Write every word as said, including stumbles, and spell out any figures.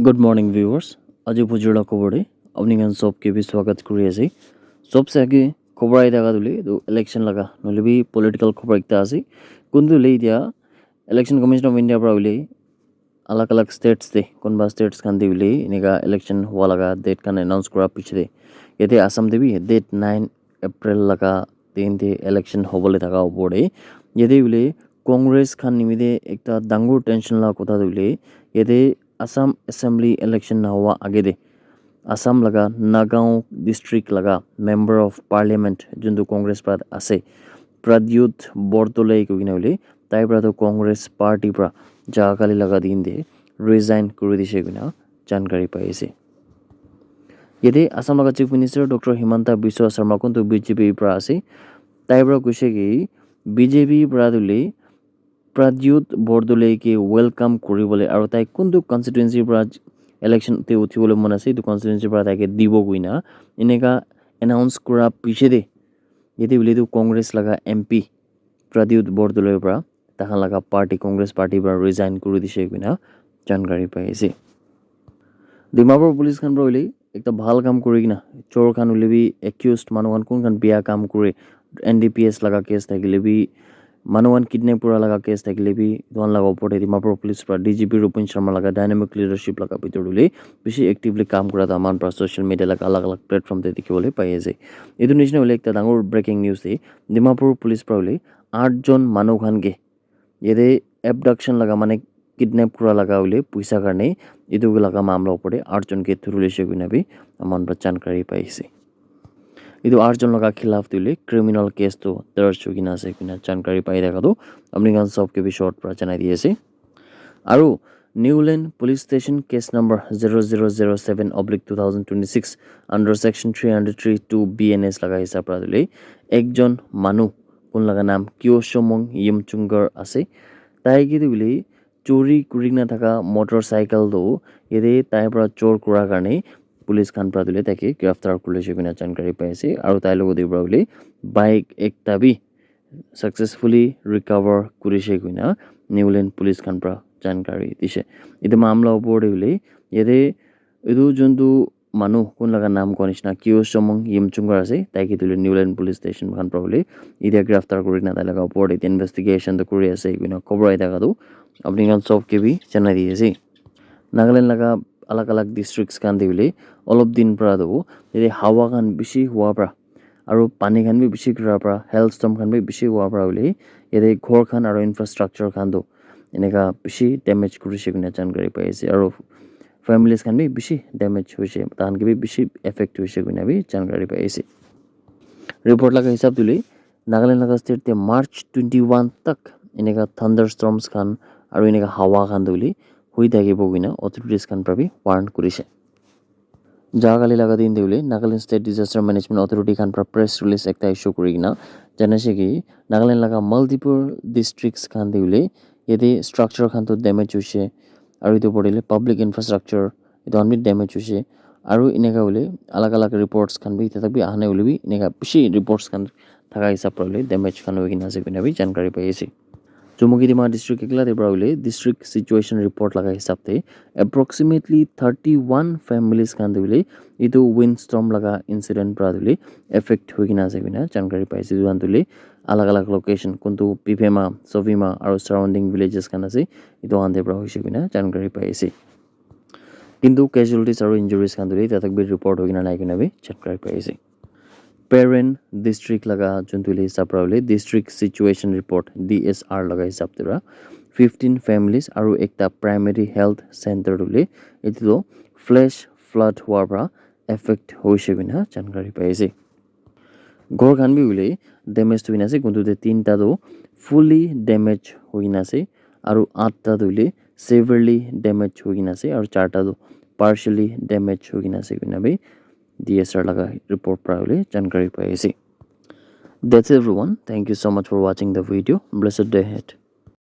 Good morning, viewers. Aji bujur la khobor de apni khan sob ke bi swagat kuri ase. Sob se age khobor ai daga dule tu election laga nole bi political khobor ekta ase. Kun dule dia Election Commission of India pra ule alag alag states de kunba states khan de ule enika election hua laga date khan announce kura piche de yate Assam de bi date nine April laga din de election hobole thaka opor de yate ule Congress khan nimite ekta dangor tension la kotha tu hoile yate Assam Assembly election nahowa agete Assam laga Nagaon district laga Member of Parliament juntu Congress para ase Pradyut Bordoloi koikena hoile tai para tu Congress party para jaga kali laga din te resign kuri dise koina jankari pai ase. Yate Assam laga Chief Minister Doctor Himanta Biswa Sarma kuntu B J P para ase tai para koise ki B J P para tu le Pradyut Bordoloi ke welcome kuribole aru tai kuntu constituency para election te uthibole mon ase etu constituency para tai ke dibo koina eneka announce kura piche te yate hoile tu Congress laga M P Pradyut Bordoloi para takhan laga party Congress party para resign kuri dise koina jankari pai ase. Dimapur police khan para hoile ekta bhal kam kuri kena chor khan hoile bi accused manu khan kun khan bia kam kuri N D P S laga case thakile bi manu khan kidnap kura laga case thakile bi etu khan laga opor te Dimapur police para D G P Rupin Sharma laga dynamic leadership laga bitor te hoile bishi actively kam kura ta aman para social media laga alag alag platform te dikhi bole pai ase. Etu nishina hoile ekta dangor breaking news te Dimapur police para hoile aath jon manu khan ke yate abduction laga mane kidnap kura laga hoile puisa karne etu laga mamla opor te aath jon ke thuri loise koina bi aman para jankari pai ase. Etu aath jon laga khilaf tu hoile criminal case tu darj hoi kena ase koina jankari pai thaka tu apni khan sob ke bi short para janai di ase. Aru Newland Police Station case number zero zero zero seven oblique two thousand twenty six under section three hundred three two B N S laga hisab para tu hoile ekjon manu kun laga naam Kyoshomong Yimchungar ase. Tai ke tu hoile chori kuri kena thaka motorcycle tu yate tai para chor kura karne police khan para tu hoile tai ke giraftar kuri loise koina jankari pai ase aru tai logot te para hoile bike ekta bi successfully recover kurise koina Newland police khan para jankari dise. Etu mamla opor te hoile yate etu juntu manu kun laga naam koa nishina Kyoshomong Yimchungar ase tai ke tu hoile Newland police station khan para hoile etia giraftar kuri kena tai laga opor te investigation tu kuri ase koina khobor ai thaka tu apni khan sob ke bi janai di ase. Nagaland laga alag alag districts khan te hoile olop din para tu yate hawa khan bishi hua para aru pani khan bi bishi gira para hailstorm khan bi bishi hua para hoile yate ghor khan aru infrastructure khan tu eneka bishi damage kurise koina jankari pai ase aru families khan bi bishi damage hoise tai khan ke bi bishi affect hoise koina bi jankari pai ase. Report laga hisab tu hoile Nagaland laga state te March twenty one tak eneka thunderstorms khan aru eneka hawa khan tu hoile hui thakibo koina authorities khan para bi warn kurise. Jaga kali laga din te hoile Nagaland State Disaster Management Authority khan para press release ekta issue kuri kena janaise ki Nagaland laga multiple districts khan te hoile yate structure khan tu damage hoise aru etu opor te hoile public infrastructure etu khan bi damage hoise aru eneka hoile alag alag reports khan bi etia tak bi aha nai hoile bi eneka bishi reports khan thaka hisab para hoile damage khan hoi kena ase koina bi jankari pai ase. Chumukedima district ekla te para hoile district situation report laga hisab te approximately thirty one families khan te hoile etu windstorm laga incident para hoile affect hoi kena ase koina jankari pai ase. Etu khan tu hoile alag alag location kuntu Pipema, Sovima aru surrounding villages khan ase etu khan te para hoise koina jankari pai ase. Kintu casualties aru injuries khan tu hoile etia tak bi report hoi kena nai koina bi jankari pai ase. Peren district laga juntu hoile hisab para hoile district situation report D S R laga hisab te para fifteen families aru ekta primary health center tu hoile etu tu flash flood hua para affect hoise koina jankari pai ase. Ghor khan bi hoile damage tu hoina ase kuntu te tinta tu fully damage hoi kena ase aru aath ta tu hoile severely damage hoi kena ase aru charta tu partially damage hoi kena ase koina bi D S R laga report para hoile jankari pai ase. That's it, everyone. Thank you so much for watching the video. Blessed day ahead.